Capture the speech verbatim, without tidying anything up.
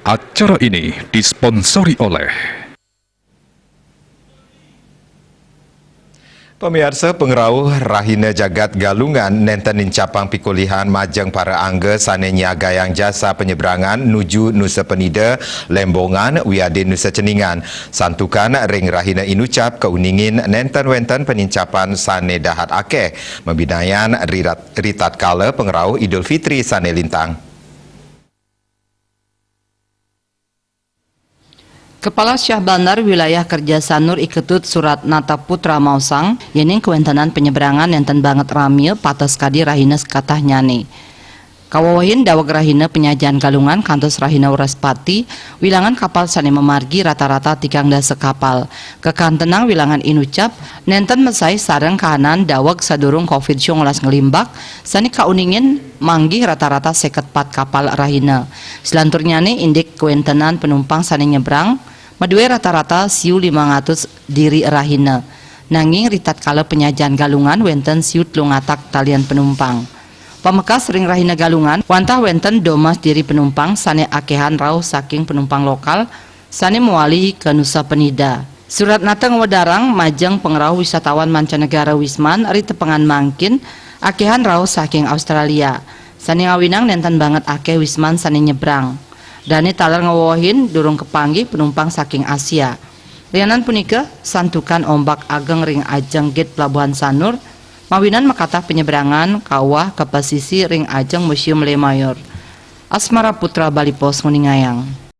Acara ini disponsori oleh Pamiarsa, pangrauh rahina jagat Galungan nénten nincapang pikulihan majeng para angga sané nyiagayang jasa panyebrangan nuju Nusa Penida, Lembongan, wiadin Nusa Ceningan. Santukan ring rahina inucap kauningin nénten wénten panincapan sané dahat akéh, mabinayan rirat-, ritatkala pangrauh Idul Fitri sané lintang. Kepala Syah Bandar Wilayah Kerja Sanur I Ketut Suratnata Putra maosang, yéning kawéntenan panyebrangan nénten banget ramia pateh sakadi rahina sakatahnyané. Kawewehin daweg rahina panyajian Galungan kantos rahina Wraspati, wilangan kapal sané mamargi rata-rata tigang dasa kapal. Kakantenang wilangan inucap nénten masaih sareng kahanan daweg sadurung covid sembilan belas nglimbak, sané kauningin manggih rata-rata séket pat kapal rahina. Salanturnyané indik kawéntenan panumpang sané nyebrang, madué rata-rata siu limang atus diri rahina. Nanging ritatkala panyajian Galungan wénten siu telung atak talian panumpang. Pamekas ring rahina Galungan, wantah wénten domas diri panumpang sané akéhan rauh saking panumpang lokal, sané mawali ka Nusa Penida. Suratnata ngwedarang majeng pangrauh wisatawan mancanegara Wisman ri tepengan mangkin, akéhan rauh saking Australia. Sané ngawinang nénten banget akéh Wisman sané nyebrang. Dané taler ngwewehin durung kapanggih panumpang saking Asia. Lianan punika, santukan ombak ageng ring ajeng gét Pelabuhan Sanur, mawinan makatah panyebrangan kawuh ka pasisi ring ajeng Museum Le Mayor. Asmara Putra, Bali Post, nguningayang.